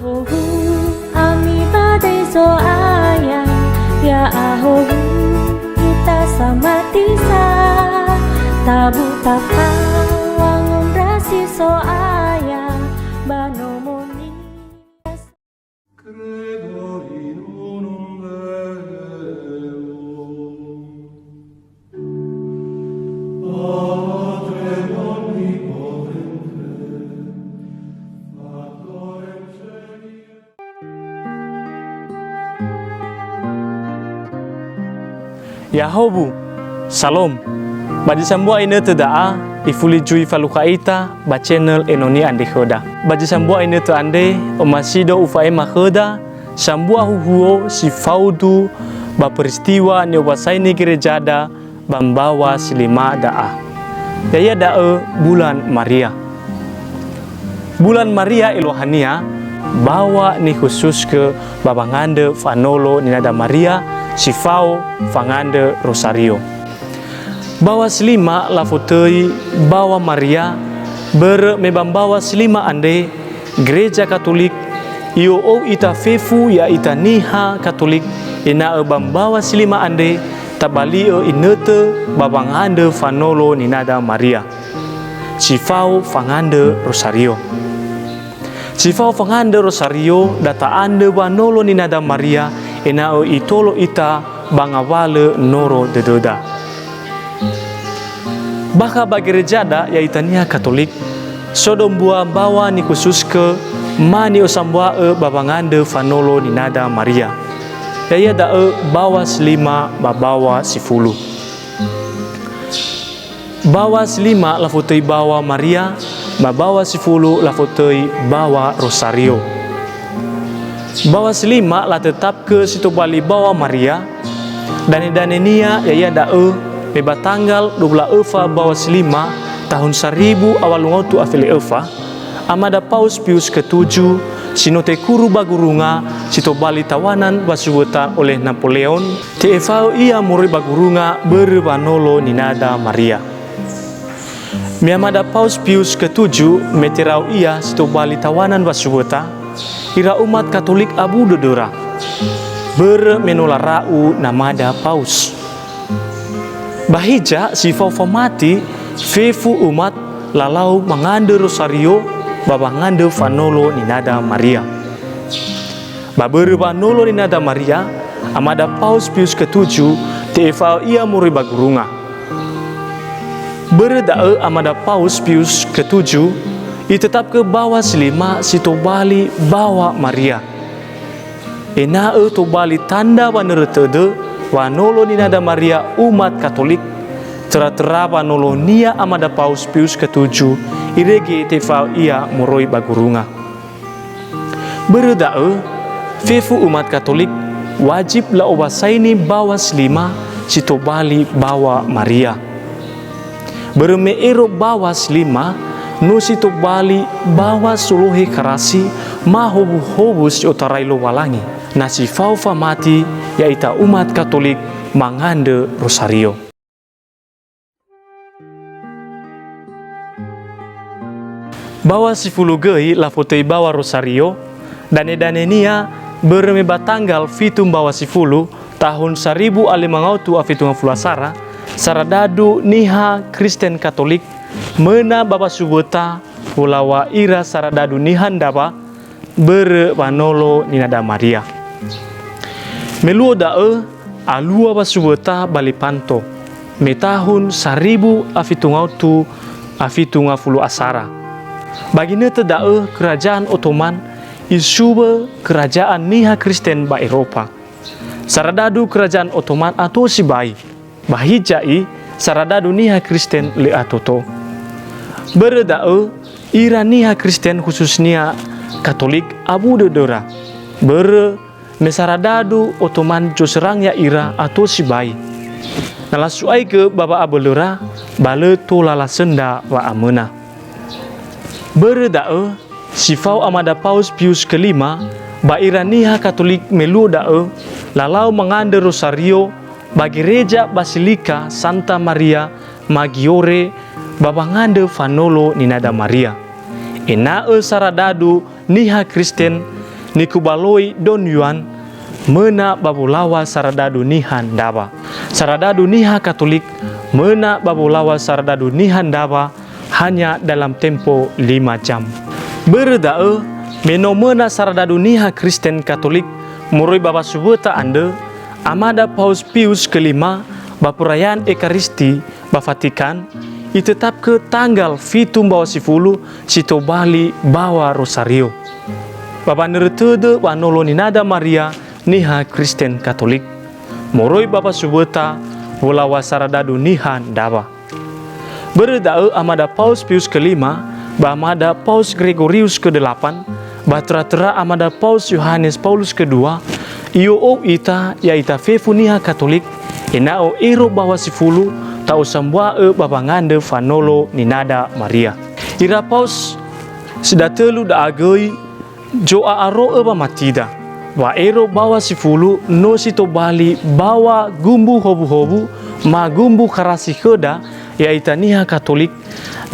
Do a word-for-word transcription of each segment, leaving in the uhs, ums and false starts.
Ahowu ami badai Zo'aya, ya'ahowu ita samati sa, tabu tafa wangondrasi Zo'aya ba nomo-Nia. Credo in unum Deum. Ya'ahowu, Salom. Ba zi sambua inötö da'a, ifuli zui falukha ita ba channel enoni andre khöda. Ba zi sambua inötö andre, omasido ufa'ema khöda sambua huhuo si faudu ba peristiwa ni'ombasaini gerejada ba mbaŵa si lima da'a. Ya'ia da'ö Bulan Maria. Bulan Maria eluahania mbaŵa nikhususkö ba wangandrö fanolo ninada Maria si fao fangandrö Rosario. Mbaŵa si lima lafotöi mbaŵa Maria, börö me ba mbaŵa si lima andre Gereja Katolik i'o'ou ita fefu ya'ita niha Katolik ena'ö ba mbaŵa si lima andre tabali'ö inötö ba wangandrö fanolo ninada Maria, si fao fangandrö Rosario. Si fao fangandrö Rosario da ta'andrö wanolo ninada Maria ena'ö itolo ita ba ngawalö noro dödöda. Bakha ba gerejada ya'ita niha Katolik, so do mbua mbaŵa nikhususkö ma ni'osambua'ö ba wangandrö fanolo ninada Maria. Ya'ia da'ö mbaŵa si lima ba mbaŵa si fulu. Mbaŵa si lima lafotöi mbaŵa Maria, ba mbaŵa si fulu lafotöi mbaŵa Rosario. Mbaŵa si lima latötapkö si tobali mbaŵa Maria, dane-danenia ya'ia da'ö me ba tanggal dua belas öfa mbaŵa si lima tahun saribu a walu ngautu a fele öfa, Amada Paus Pius ketujuh, si no tekuru ba gurunga si tobali tawanan wasuwöta oleh Napoleon, te'efa'ö ia moroi ba gurunga börö wanolo ninada Maria. Me Amada Paus Pius ketujuh me tera'u ia si tobali tawanan wasuwöta, ira umat Katolik abu dödöra, börö me no lara'u namada Paus. Ba hiza si fao famati fefu umat lalau mangandrö Rosario ba wangandrö fanolo ninada Maria. Ba börö wanolo ninada Maria, Amada Paus Pius ketujuh te'efa'ö ia moroi ba gurunga. Börö da'ö Amada Paus Pius ketujuh itötapkö mbaŵa si lima si tobali mbaŵa Maria. Ena'ö tobali tanda wanörö tödö wanolo ninada Maria umat Katolik, töra-töra wanolonia Amada Paus Pius ketujuh irege tefa'ö ia moroi ba gurunga. Börö da'ö, fefu umat Katolik wajib la'ombasaini mbaŵa si lima si tobali mbaŵa Maria. Börö me ero mbaŵa si lima, no si tobali mbaŵa solohe karasi ma howuhowu si otarai Lowalangi, na si fao famati ya'ita umat Katolik mangandrö Rosario. Mbaŵa si fulu göi lafotöi mbaŵa Rosario, dane-danenia börö me ba tanggal fitu mbaŵa si fulu, tahun saribu a lima ngautu a fitu ngafulu asara, saradadu niha Kristen Katolik möna ba wasuwöta wolaŵa ira saradadu niha ndaŵa börö wanolo ninada Maria. Me luo da'ö alua wasuwöta ba Lepanto, me tahun saribu a fitu ngautu a fitu ngafulu asara. Ba ginötö da'ö Kerajaan Ottoman isuwö kerajaan niha Kristen ba Eropa. Saradadu Kerajaan Ottoman ato sibai, ba hiza'i saradadu niha Kristen lö atoto. Börö da'ö, ira niha Kristen khususnia Katolik abu dödöra. Börö me saradadu Ottoman zosörang ya'ira ato sibai. Na lasu'aigö ba wa'abölöra, ba lö tola lasöndra wa'amöna. Börö da'ö, si fao Amada Paus Pius kelima ba ira niha Katolik me luo da'ö, lalau mangandrö Rosario ba Gereja Basilika Santa Maria Maggiore ba wangandrö fanolo ninada Maria. Ena'ö saradadu niha Kristen Nikubaloi Don Yuan, möna ba wolaŵa saradadu niha ndaŵa. Saradadu niha Katolik, möna ba wolaŵa saradadu niha ndaŵa, hanya dalam tempo lima jam. Börö da'ö, me no möna saradadu niha Kristen Katolik moroi ba wasuwöta andrö, Amada Paus Pius kelima ba perayaan Ekaristi ba Vatikan, itetapkö tanggal fitu mbaŵa sifulu si tobali baŵa Rosario. Ba wanörö tödö wanolo ninada Maria niha Kristen Katolik, moroi ba wasuwöta wolaŵa saradadu niha ndaŵa. Börö da'ö Amada Paus Pius kelima ba Amada Paus Gregorius kedelapan, ba töra-töra Amada Paus Yohanes Paulus kedua, i'o'ou ita, ya'ita fefu niha Katolik, ena'ö ero baŵa sifulu ta'osambua ba wangandrö fanolo ninada Maria. Ira Paus si datölu da'a göi zo'a'aro'ö wamatida. Wa ero baŵa sifulu no si tobali baŵa gumbu howuhowu, ma gumbu karasi khöda, ya'ita niha Katolik,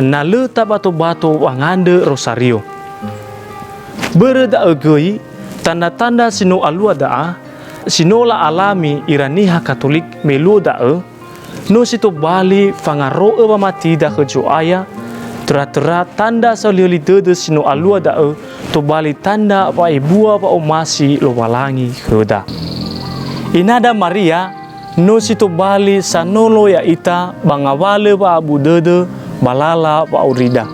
na lö tabato-bato wangandrö Rosario. Börö da'ö göi, tanda-tanda si no alua da'a, si no la'alami ira niha Katolik me luo da'ö, no si tobali fangaro'ö wamatida khö Zo'aya, töra-töra tanda sahölihöli dödö si no alua da'ö tobali tanda wa'ebua wa'omasi Lowalangi khöda. Inada Maria no si tobali sanolo ya'ita ba ngawalö wa'abu dödö ba lala wa'aurida.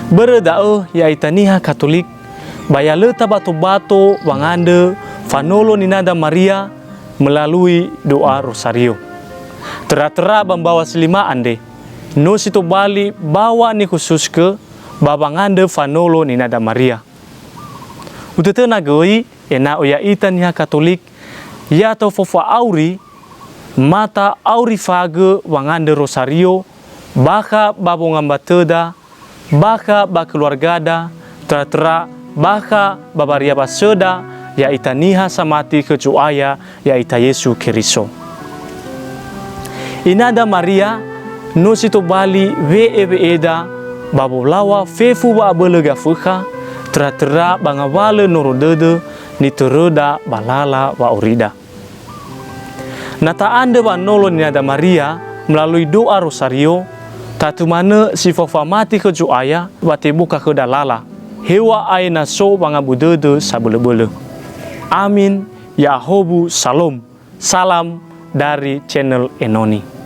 Börö da'ö ya'ita niha Katolik, ba ya lö tabato-bato wangandrö fanolo ninada Maria melalui doa Rosario. Töra-töra ba mbaŵa si lima andre, no si tobali baŵa nikhususkö ba wangandrö fanolo ninada Maria. Utötöna göi, ena'ö ya'ita niha Katolik, ya ta'ofa'auri, ma ta'aurifagö wangandrö Rosario, bakha ba wongambatöda, bakha ba keluargada, töra-töra bakha ba wariaŵasöda, ya'ita niha samati khö Zo'aya, ya'ita Yesu Keriso. Inada Maria no si tobali we'e-we'eda ba wolaŵa fefu wa'abölö Gafökha, töra-töra ba ngawalö noro dödö nitöröda ba lala wa'aurida. Na ta'andrö wanolo ninada Maria melalui doa Rosario, tatu manö si fao famati khö Zo'aya wa teboka khöda lala, heŵa'ae na so wangabu dödö sabölöbölö. Amin. Ya'ahowu, Salom. Salam dari channel Enoni.